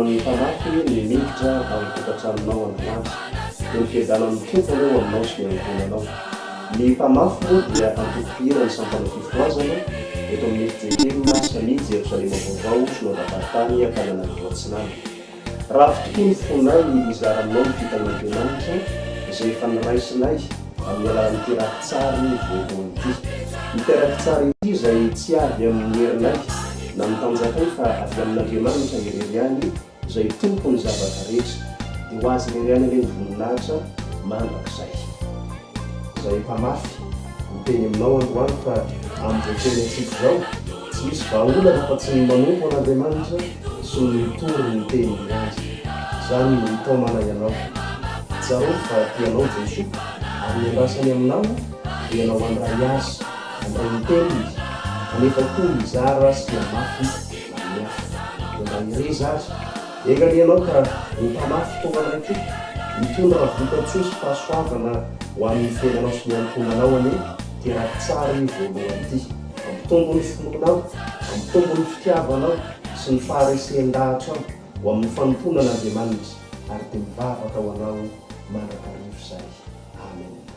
an'ny mpamafy ny miditra ao an-tokantranonao androany. Dia ny fiadanan'ny Tompo anie ho aminao sy ny ankohonanao. Ny mpamafy moa dia antoko-mpihira ny sampana fifohazana eto amin'ny fjkm Samia Jerosalema Vaovao Synodamparitany Antananarivo Atsinanana. Raha fitokia ny fonay hizara aminao ny fitahian'Andriamanitra izay efa noraisinay amin'ny alalan'ity rakitsary voalohany ity. Ity rakitsary ity izay tsy avy amin'ny herinay na ny tanjakay fa avy amin'Andriamanitra irery ihany izay Tompon'ny zavatra rehetra. Dia ho Azy irery ihany anie ny voninahitra mandrakizay. Izay mpamafy, miteny aminao androany fa amin'izao fiainantsika izao, tsy misy vahaolana afa-tsy ny manompo an'Andriamanitra sy ny mitory ny teniny ihany. Izany no itaomana ianao. Tsarovy fa tia anao Jesoa ary ny andrasany aminao dia ianao handray Azy, handray ny teniny, kanefa koa hizara sy hamafy amin'ny hafa. Dia mba hereza ary. Enga anie ianao ka ho mpamafy toa anay koa, hitondra vokatsoa sy fahasoavana ho an'ny fiainanao sy ny ankohonanao anie ity rakitsary voalohany ity. Hampitombo ny finoanao, hampitombo ny fitiavanao sy ny faharesen-dahatrao ho amin'ny fanompoana an'Andriamanitra ary dia mivavaka ho anao mandrakariva izahay. Amen.